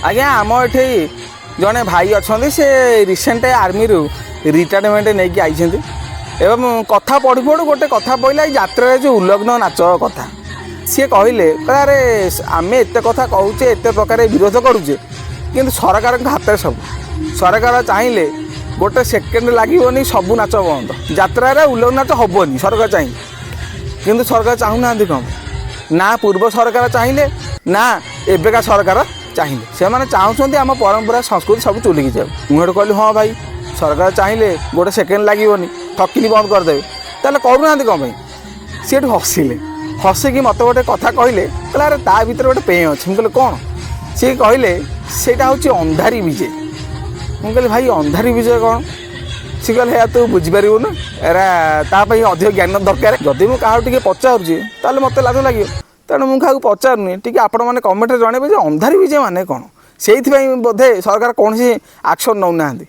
ଆଜ୍ଞା, ଆମ ଏଠି ଜଣେ ଭାଇ ଅଛନ୍ତି, ସେ ରିସେଣ୍ଟ ଆର୍ମିରୁ ରିଟାୟାରମେଣ୍ଟ ନେଇକି ଆଇଛନ୍ତି ଏବଂ କଥା ପଢ଼ୁ ପଢ଼ୁ ଗୋଟେ କଥା ପଡ଼ିଲା, ଏଇ ଯାତ୍ରାରେ ଯେଉଁ ଉଲଗ୍ନ ନାଚ କଥା। ସିଏ କହିଲେ, କହିଲେ, ଆରେ ଆମେ ଏତେ କଥା କହୁଛେ, ଏତେ ପ୍ରକାର ବିରୋଧ କରୁଛେ, କିନ୍ତୁ ସରକାରଙ୍କ ହାତରେ ସବୁ। ସରକାର ଚାହିଁଲେ ଗୋଟେ ସେକେଣ୍ଡ ଲାଗିବନି, ସବୁ ନାଚ ବନ୍ଦ। ଯାତ୍ରାରେ ଉଲଗ୍ନ ନାଚ ହେବନି ସରକାର ଚାହିଁଲେ। କିନ୍ତୁ ସରକାର ଚାହୁଁନାହାନ୍ତି କ'ଣ ନା? ପୂର୍ବ ସରକାର ଚାହିଁଲେ ନା ଏବେକା ସରକାର ଚାହିଁଲେ, ସେମାନେ ଚାହୁଁଛନ୍ତି ଆମ ପରମ୍ପରା ସଂସ୍କୃତି ସବୁ ଚୁଲିକି ଯାଉ। ମୁଁ ହେଠୁ କହିଲି, ହଁ ଭାଇ, ସରକାର ଚାହିଁଲେ ଗୋଟେ ସେକେଣ୍ଡ ଲାଗିବନି, ଠକିନି ବନ୍ଦ କରିଦେବେ, ତାହେଲେ କରୁନାହାନ୍ତି କ'ଣ ପାଇଁ? ସିଏ ଏଠୁ ହସିଲେ। ହସିକି ମୋତେ ଗୋଟେ କଥା କହିଲେ, କହିଲେ, ଆରେ ତା ଭିତରେ ଗୋଟେ ପେଁ ଅଛି। ମୁଁ କହିଲି, କ'ଣ? ସିଏ କହିଲେ, ସେଇଟା ହେଉଛି ଅନ୍ଧାରୀ ବିଜେ। ମୁଁ କହିଲି, ଭାଇ, ଅନ୍ଧାରୀ ବିଜେ କ'ଣ? ସେ କହିଲେ, ଏହା ତୁ ବୁଝିପାରିବୁନୁ, ଏରା ତା ପାଇଁ ଅଧିକ ଜ୍ଞାନ ଦରକାର। ଯଦି ମୁଁ କାହାକୁ ଟିକେ ପଚାରୁଛି, ତାହେଲେ ମୋତେ ଲାଜ ଲାଗିବ। ତେଣୁ ମୁଁ କାହାକୁ ପଚାରୁନି। ଟିକେ ଆପଣମାନେ କମେଣ୍ଟରେ ଜଣାଇବେ ଯେ ଅନ୍ଧାରୀ ବିଜେ ମାନେ କ'ଣ? ସେଇଥିପାଇଁ ବୋଧେ ସରକାର କୌଣସି ଆକ୍ସନ୍ ନେଉନାହାନ୍ତି।